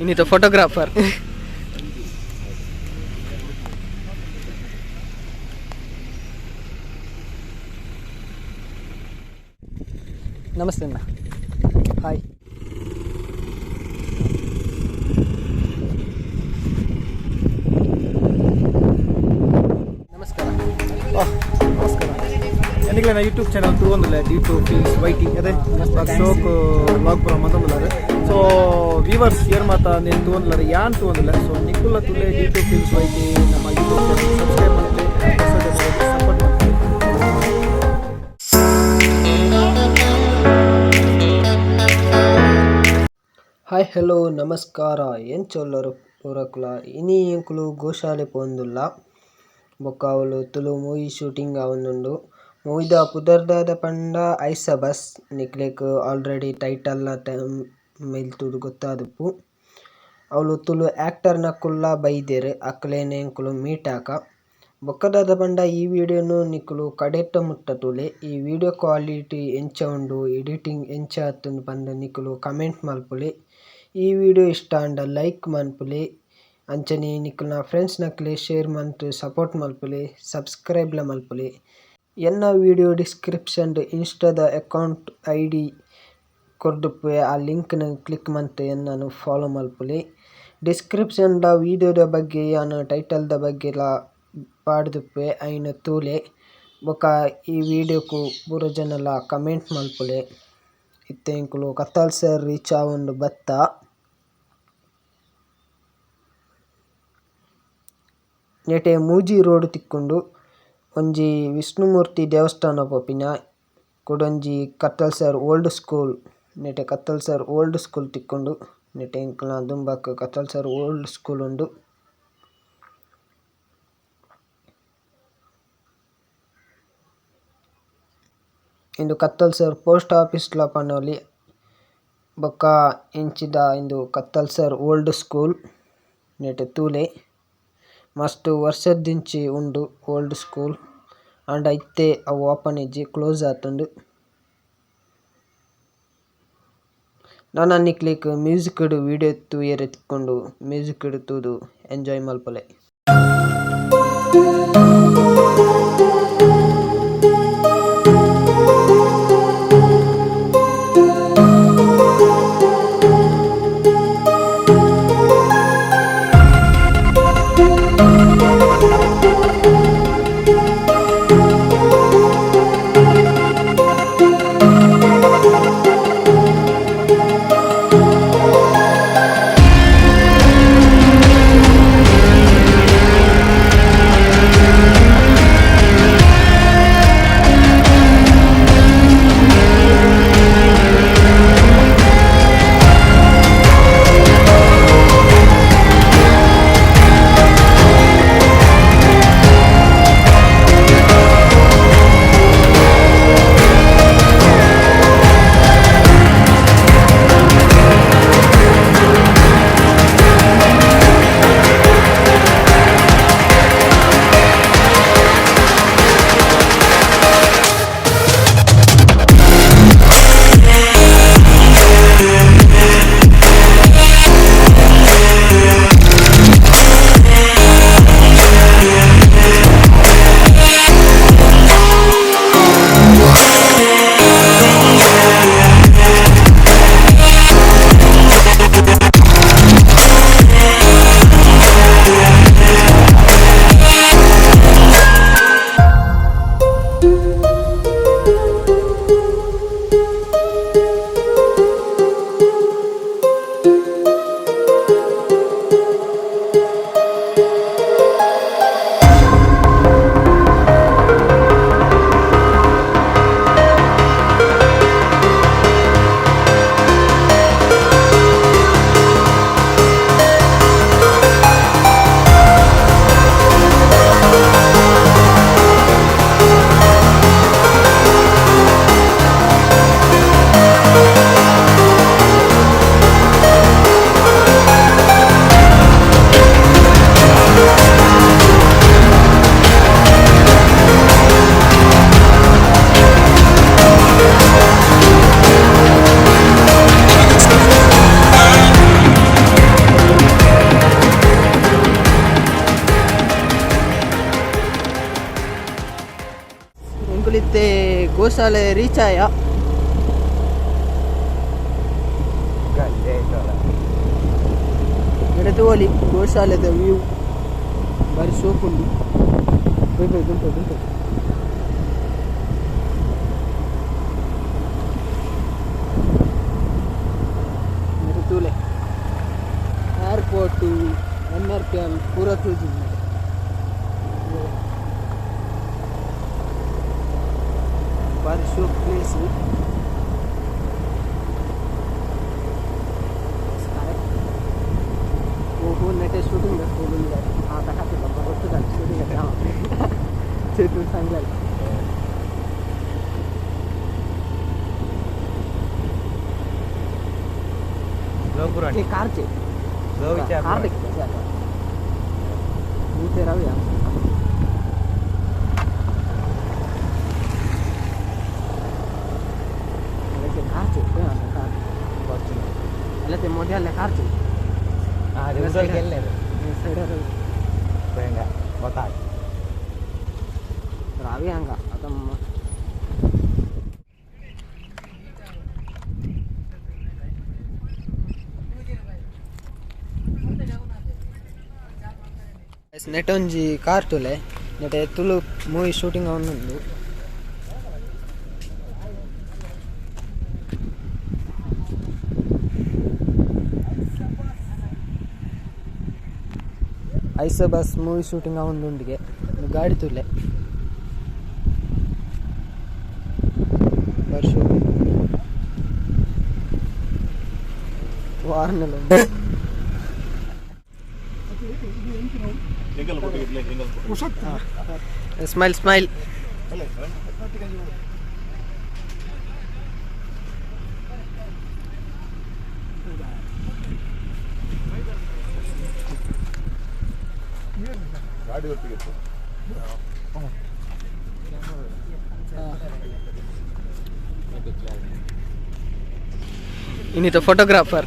ಇನ್ನಿತ photographer. Namaste ಅಣ್ಣ. Hi. ನಮಸ್ಕಾರ. ನಮಸ್ಕಾರ. ಎನಿಗ್ಲೆನ ಯೂಟ್ಯೂಬ್ ಚಾನಲ್ ತೂವೊಂದುಲ್ಲೆ, ಡಿ ಟು ಫೀಲ್ಸ್ ವೈಟಿ. ಅದೇ ಶೋಕ್ ವ್ಲಾಗ್ ಪೂರ ಮಂತೊಂದುಲ್ಲೆರ್. ಸೊ ವೀವರ್ಸ್ ಏರ್ ಮಾತ ನೀನು ತೂವೊಂದುಲ್ಲೆರ್, ಯಾನ್ ತೂವೊಂದುಲ್ಲೆ. ಸೊ ನಿಕುಲ್ಲ ತೂಲೆ, ಡಿ ಟು ಫೀಲ್ಸ್ ವೈಟಿ ನಮ್ಮ ಯೂಟ್ಯೂಬ್ ಚಾನಲ್ ಸಬ್ಸ್ಕ್ರೈಬ್ ಮಲ್ಪಲೆ, ಸಪೋರ್ಟ್ ಮಲ್ಪಲೆ. ಹಾಯ್, ಹಲೋ, ನಮಸ್ಕಾರ. ಎಂಚ ಉಲ್ಲರ್ ಪೂರಕುಲ? ಇನಿ ಎಂಕುಲು ಗೋಶಾಲೆ ಪೋವೊಂದುಲ್ಲ. ಬೊಕ ಅವ್ಲು ತುಳು ಮೂವಿ ಶೂಟಿಂಗ್ ಆವೊಂದುಂಡು. ಮೂವಿದ ಪುದರ್ ದಾದ ಪಂಡ ಐಸ ಬಸ್. ನಿಕ್ಲೆಗ್ ಆಲ್ರೆಡಿ ಟೈಟಲ್ ಲ ಥಂಬ್‌ನೈಲ್ ತೂದು ಗೊತ್ತಾದುಪ್ಪು. ಅವ್ಲು ತುಳು ಆಕ್ಟರ್ ನಕುಲ್ಲ ಬೈದೆರ್, ಅಕ್ಲೆನ್ ಎಂಕುಲು ಮೀಟ್ ಆಕ. ಬೊಕ ದಾದ ಪಂಡ ಈ ವೀಡಿಯೋ ನು ನಿಕುಲು ಕಡೆತ ಮುಟ್ಟ ತೂಲೆ. ಈ ವೀಡಿಯೋ ಕ್ವಾಲಿಟಿ ಎಂಚ ಉಂಡು, ಎಡಿಟಿಂಗ್ ಎಂಚ ಆತುಂಡು ಪಂದ್ ನಿಕುಲು ಕಮೆಂಟ್ ಮನ್ಪುಲೆ. ಈ ವೀಡಿಯೋ ಇಷ್ಟ ಆಂಡ ಲೈಕ್ ಮನ್ಪುಲೆ. ಅಂಚನೆ ನಿಕಲ್ನ ಫ್ರೆಂಡ್ಸ್ ನಕ್ಲೆಗ್ ಶೇರ್ ಮಂತ್ ಸಪೋರ್ಟ್ ಮನ್ಪುಲೆ, ಸಬ್ಸ್ಕ್ರೈಬ್ ಲ ಮನ್ಪುಲೆ. ಎನ್ನ ವೀಡಿಯೋ ಡಿಸ್ಕ್ರಿಪ್ಷನ್ ಇನ್ಸ್ಟಾದ ಅಕೌಂಟ್ ಐಡಿ ಕೊರ್ದುಪ್ಪುವೆ. ಆ ಲಿಂಕ್ ನ್ ಕ್ಲಿಕ್ ಮಂತ್ ಎನ್ನನ್ ಫಾಲೋ ಮನ್ಪುಲೆ. ಡಿಸ್ಕ್ರಿಪ್ಷನ್ ದ ವೀಡಿಯೋದ ಬಗ್ಗೆ, ಯಾನ್ ಟೈಟಲ್ ದ ಬಗ್ಗೆಲ ಪಾಡ್ದುಪ್ಪುವೆ, ಐನ್ ತೂಲೆ. ಬೊಕ ಈ ವೀಡಿಯೋ ಕು ಪೂರ ಜನಲ ಕಮೆಂಟ್ ಮನ್ಪುಲೆ. ಇತ್ತೆ ಎಂಕುಲು ಕತ್ತಲ್ಸರ್ ರೀಚ್ ಆವೊಂದು ಬತ್ತ. ನೆಟೆ ಮೂಜಿ ರೋಡ್ ತಿಕ್ಕುಂಡು. ಒಂಜಿ ವಿಷ್ಣುಮೂರ್ತಿ ದೇವಸ್ಥಾನ ಪೋಪಿನ, ಕುಡೊಂಜಿ Kathalsar old school. ನೆಟೆ Kathalsar old school ತಿಕ್ಕುಂಡು. ನೆಟೆ ಎಂಕಲ್ನ ದುಂಬಗ್ ಕತ್ತಲ್ಸರ್ ಓಲ್ಡ್ ಸ್ಕೂಲ್ ಉಂಡು. ಇಂದು ಕತ್ತಲ್ಸರ್ ಪೋಸ್ಟ್ ಓಫೀಸ್ ಲ ಪನೊಲಿ. ಬೊಕ್ಕ ಇಂಚಿದ ಇಂದು ಕತ್ತಲ್ಸರ್ ಓಲ್ಡ್ ಸ್ಕೂಲ್. ನೆಟೆ ತೂಲೆ, ಮಸ್ತ್ ವರ್ಷದಿಂಚಿ ಉಂಡು ಓಲ್ಡ್ ಸ್ಕೂಲ್. ಆಂಡ ಇತ್ತೆ ಅವು ಓಪನ್ ಇಜ್ಜಿ, ಕ್ಲೋಸ್ ಆತುಂಡು. ನನ ನಿಕ್ಲೆಗ್ ಮ್ಯೂಸಿಕ್ ಡ್ ವೀಡಿಯೋ ತೂಯೆರೆ ತಿಕ್ಕುಂಡು. ಮ್ಯೂಸಿಕ್ ಡ್ ತೂದು ಎಂಜಾಯ್ ಮನ್ಪುಲೆ. ಎಂಕುಲಿತ್ತೆ ಗೋಶಾಲೆ ರೀಚ್ ಆಯ. ಎಡತೋಲಿ ಗೋಶಾಲೆದ ವ್ಯೂ ಬಾರಿ ಶೋಕುಂಡು. Bye bye ದುಂಪೆ ದುಂಪೆ. ತೂಲೆ airport N R P L ಪೂರ ತೂಜುಂಡು. ಬಾರಿ ಶೋಕ್ ಪ್ಲೇಸ್. ಓಹೋ ನೆಟೆ ಶೂಟಿಂಗ್ आता खाते शूटिंग सांगलेलं. कारचे कार राहूया. कारचे कार ಅಲ್ಲ ते मोठे आले कारचे. रावी हांगा आता. ನೆಟ್ ಒಂಜಿ ಕಾರ್ ತುಲೆ ನೆಟೆ ತುಳು ಮೂವಿ ಶೂಟಿಂಗ್ ಅವನೊಂದು. ಐಸ bus movie shooting ಅವನೊಂದಿಗೆ ಗಾಡಿ ತುಲೆ ವರ್ಷ ವಾರ್ನೆಲ್ಲ. Smile smile. ಇನ್ನಿತ photographer.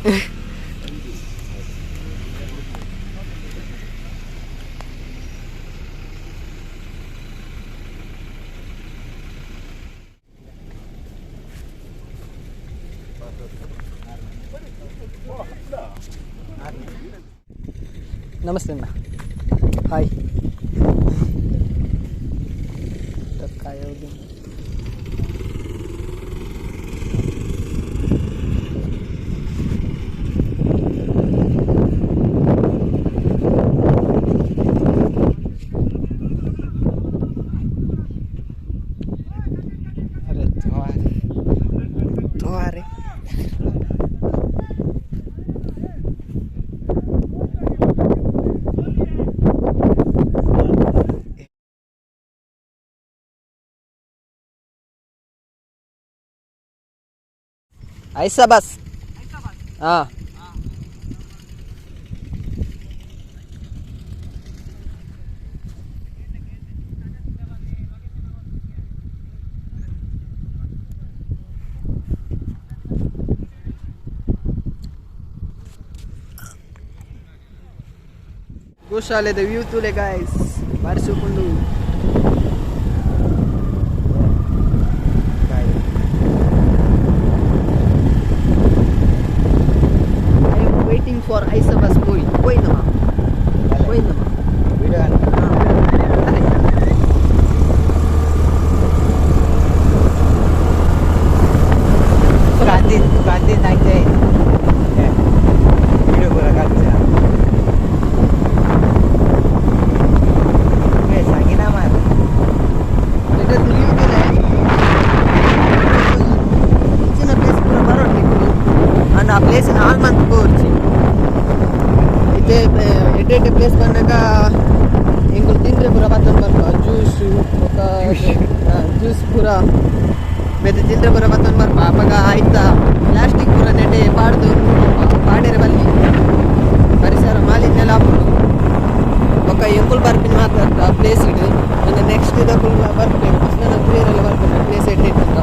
ನಮಸ್ತೆ ಅಣ್ಣ. ಹಾಯ್. ಅರೆ ತೋರೆ ಐಸಾ ಬಸ್. ಹಾಂ ಗೋಶಾಲೆದ ವ್ಯೂ ತೂಲೆ ಗಾಯ್ಸ್ ಬಾರಿ ಸೂಪುಂಡು. I am waiting for Aisa bus movie. పోయిందమ్మా పోయిందమ్మా. Gandhi Gandhi video ಪೂರ सांगिना मार. చిన్న ప్లేస్ కూడా బరోడ్ అండ్ ఆ ప్లేస్ నాలుగు మంత్ పోవచ్చు. అయితే ఎడ్డెడ్డ ప్లేస్ పన్నాక ఇంకొక తిండ్ರೆ ಪೂರ ಬತ್ತೊಂದು ಬರ್ಪ ಜ್ಯೂಸು ఒక ಜ್ಯೂಸ್ ಪೂರ ಮತ್ತೆ ತಿಂದ್ರೆ ಪೂರ ಬತ್ತೊಂದು ಬರ್ಪ. ಅಪಗ ಆಯ್ತಾ ಪ್ಲಾಸ್ಟಿಕ್ ಪೂರ ನೆಟೆ ಪಾಡ್ದು ಪಾಡೇರೆ ಬಲ್ಲಿ ಪರಿಸರ ಮಾಲಿನ್ಯ ಆಪುಂಡು. ಬೊಕ್ಕ ಎಂಕುಲು ಬರ್ಪಿನ ಮಾತ್ರ ಆ ಪ್ಲೇಸ್ ಇಡು. ನೆಕ್ಸ್ಟ್ ಇದಕ್ಕುಲು ಬರ್ಪೆ ಫಸ್ಟ್ ನಾನು ತೂಯರೆಲ್ಲ ಬರ್ಪೆ ಪ್ಲೇಸ್ ಎಡ್ಡೆ ಇತ್ತು.